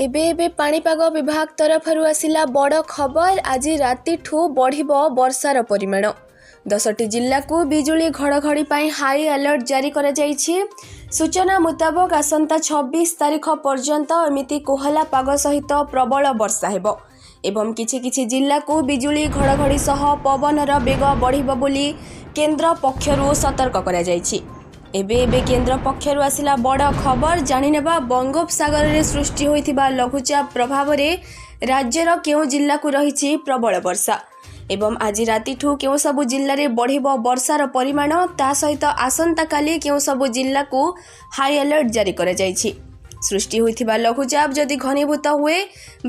ଏବେ ଏବେ ପାଣିପାଗ ବିଭାଗ ତରଫରୁ ଆସିଲା ବଡ଼ ଖବର। ଆଜି ରାତିଠୁ ବଢ଼ିବ ବର୍ଷାର ପରିମାଣ। 10ଟି ଜିଲ୍ଲାକୁ ବିଜୁଳି ଘଡ଼ଘଡ଼ି ପାଇଁ ହାଇ ଆଲର୍ଟ ଜାରି କରାଯାଇଛି। ସୂଚନା ମୁତାବକ, ଆସନ୍ତା 26 ତାରିଖ ପର୍ଯ୍ୟନ୍ତ ଏମିତି କୋହଲା ପାଗ ସହିତ ପ୍ରବଳ ବର୍ଷା ହେବ ଏବଂ କିଛି କିଛି ଜିଲ୍ଲାକୁ ବିଜୁଳି ଘଡ଼ଘଡ଼ି ସହ ପବନର ବେଗ ବଢ଼ିବ ବୋଲି କେନ୍ଦ୍ର ପକ୍ଷରୁ ସତର୍କ କରାଯାଇଛି। ଏବେ ଏବେ କେନ୍ଦ୍ର ପକ୍ଷରୁ ଆସିଲା ବଡ଼ ଖବର। ଜାଣିନେବା, ବଙ୍ଗୋପସାଗରରେ ସୃଷ୍ଟି ହୋଇଥିବା ଲଘୁଚାପ ପ୍ରଭାବରେ ରାଜ୍ୟର କେଉଁ ଜିଲ୍ଲାକୁ ରହିଛି ପ୍ରବଳ ବର୍ଷା ଏବଂ ଆଜି ରାତିଠୁ କେଉଁ ସବୁ ଜିଲ୍ଲାରେ ବଢ଼ିବ ବର୍ଷାର ପରିମାଣ, ତା ସହିତ ଆସନ୍ତାକାଲି କେଉଁ ସବୁ ଜିଲ୍ଲାକୁ ହାଇ ଆଲର୍ଟ ଜାରି କରାଯାଇଛି। ସୃଷ୍ଟି ହୋଇଥିବା ଲଘୁଚାପ ଯଦି ଘନୀଭୂତ ହୁଏ,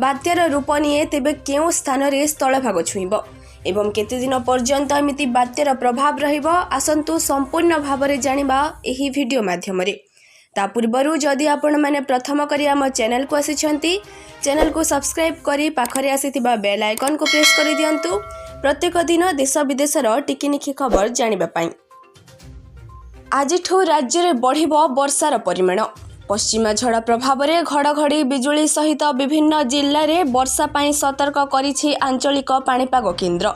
ବାତ୍ୟାର ରୂପ ନିଏ, ତେବେ କେଉଁ ସ୍ଥାନରେ ସ୍ଥଳଭାଗ ଛୁଇଁବ ଏବଂ କେତେଦିନ ପର୍ଯ୍ୟନ୍ତ ଏମିତି ବାତ୍ୟାର ପ୍ରଭାବ ରହିବ, ଆସନ୍ତୁ ସମ୍ପୂର୍ଣ୍ଣ ଭାବରେ ଜାଣିବା ଏହି ଭିଡ଼ିଓ ମାଧ୍ୟମରେ। ତା ପୂର୍ବରୁ ଯଦି ଆପଣମାନେ ପ୍ରଥମ କରି ଆମ ଚ୍ୟାନେଲକୁ ଆସିଛନ୍ତି, ଚ୍ୟାନେଲକୁ ସବସ୍କ୍ରାଇବ୍ କରି ପାଖରେ ଆସିଥିବା ବେଲ୍ ଆଇକନ୍କୁ ପ୍ରେସ୍ କରିଦିଅନ୍ତୁ, ପ୍ରତ୍ୟେକ ଦିନ ଦେଶ ବିଦେଶର ଟିକିନିଖି ଖବର ଜାଣିବା ପାଇଁ। ଆଜିଠୁ ରାଜ୍ୟରେ ବଢ଼ିବ ବର୍ଷାର ପରିମାଣ। ପଶ୍ଚିମା ଝଡ଼ ପ୍ରଭାବରେ ଘଡ଼ଘଡ଼ି ବିଜୁଳି ସହିତ ବିଭିନ୍ନ ଜିଲ୍ଲାରେ ବର୍ଷା ପାଇଁ ସତର୍କ କରିଛି ଆଞ୍ଚଳିକ ପାଣିପାଗ କେନ୍ଦ୍ର।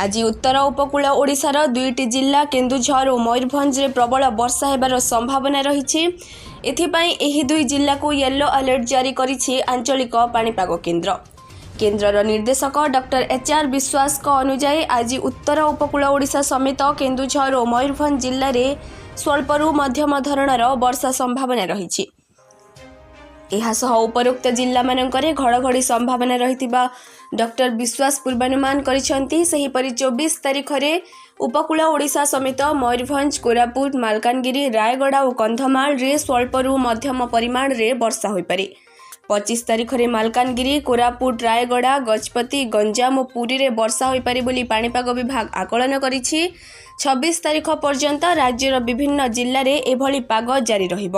ଆଜି ଉତ୍ତର ଉପକୂଳ ଓଡ଼ିଶାର ଦୁଇଟି ଜିଲ୍ଲା କେନ୍ଦୁଝର ଓ ମୟୂରଭଞ୍ଜରେ ପ୍ରବଳ ବର୍ଷା ହେବାର ସମ୍ଭାବନା ରହିଛି। ଏଥିପାଇଁ ଏହି ଦୁଇ ଜିଲ୍ଲାକୁ ୟେଲୋ ଆଲର୍ଟ ଜାରି କରିଛି ଆଞ୍ଚଳିକ ପାଣିପାଗ କେନ୍ଦ୍ର। କେନ୍ଦ୍ରର ନିର୍ଦ୍ଦେଶକ ଡକ୍ଟର ଏଚ୍ ଆର୍ ବିଶ୍ୱାସଙ୍କ ଅନୁଯାୟୀ, ଆଜି ଉତ୍ତର ଉପକୂଳ ଓଡ଼ିଶା ସମେତ କେନ୍ଦୁଝର ଓ ମୟୂରଭଞ୍ଜ ଜିଲ୍ଲାରେ ସ୍ୱଳ୍ପରୁ ମଧ୍ୟମ ଧରଣର ବର୍ଷା ସମ୍ଭାବନା ରହିଛି। ଏହାସହ ଉପରୋକ୍ତ ଜିଲ୍ଲାମାନଙ୍କରେ ଘଡ଼ଘଡ଼ି ସମ୍ଭାବନା ରହିଥିବା ଡକ୍ଟର ବିଶ୍ୱାସ ପୂର୍ବାନୁମାନ କରିଛନ୍ତି। ସେହିପରି 24 ତାରିଖରେ ଉପକୂଳ ଓଡ଼ିଶା ସମେତ ମୟୂରଭଞ୍ଜ, କୋରାପୁଟ, ମାଲକାନଗିରି, ରାୟଗଡ଼ା ଓ କନ୍ଧମାଳରେ ସ୍ୱଳ୍ପରୁ ମଧ୍ୟମ ପରିମାଣରେ ବର୍ଷା ହୋଇପାରେ। 25 ତାରିଖରେ ମାଲକାନଗିରି, କୋରାପୁଟ, ରାୟଗଡ଼ା, ଗଜପତି, ଗଞ୍ଜାମ ଓ ପୁରୀରେ ବର୍ଷା ହୋଇପାରେ ବୋଲି ପାଣିପାଗ ବିଭାଗ ଆକଳନ କରିଛି। 26 ତାରିଖ ପର୍ଯ୍ୟନ୍ତ ରାଜ୍ୟର ବିଭିନ୍ନ ଜିଲ୍ଲାରେ ଏଭଳି ପାଗ ଜାରି ରହିବ।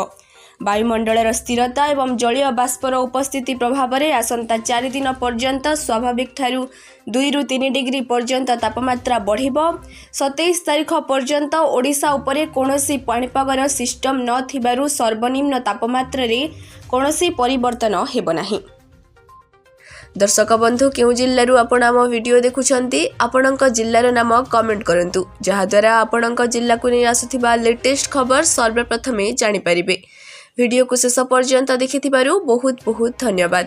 ବାୟୁମଣ୍ଡଳର ସ୍ଥିରତା ଏବଂ ଜଳୀୟ ବାଷ୍ପର ଉପସ୍ଥିତି ପ୍ରଭାବରେ ଆସନ୍ତା 4 ଦିନ ପର୍ଯ୍ୟନ୍ତ ସ୍ୱାଭାବିକଠାରୁ 2ରୁ 3 ଡିଗ୍ରୀ ପର୍ଯ୍ୟନ୍ତ ତାପମାତ୍ରା ବଢ଼ିବ। 27 ତାରିଖ ପର୍ଯ୍ୟନ୍ତ ଓଡ଼ିଶା ଉପରେ କୌଣସି ପାଣିପାଗର ସିଷ୍ଟମ୍ ନଥିବାରୁ ସର୍ବନିମ୍ନ ତାପମାତ୍ରାରେ କୌଣସି ପରିବର୍ତ୍ତନ ହେବ ନାହିଁ। ଦର୍ଶକ ବନ୍ଧୁ, କେଉଁ ଜିଲ୍ଲାରୁ ଆପଣ ଆମ ଭିଡ଼ିଓ ଦେଖୁଛନ୍ତି, ଆପଣଙ୍କ ଜିଲ୍ଲାର ନାମ କମେଣ୍ଟ କରନ୍ତୁ, ଯାହାଦ୍ୱାରା ଆପଣଙ୍କ ଜିଲ୍ଲାକୁ ନେଇ ଆସୁଥିବା ଲେଟେଷ୍ଟ ଖବର ସର୍ବପ୍ରଥମେ ଜାଣିପାରିବେ। ଭିଡ଼ିଓକୁ ଶେଷ ପର୍ଯ୍ୟନ୍ତ ଦେଖିଥିବାରୁ ବହୁତ ବହୁତ ଧନ୍ୟବାଦ।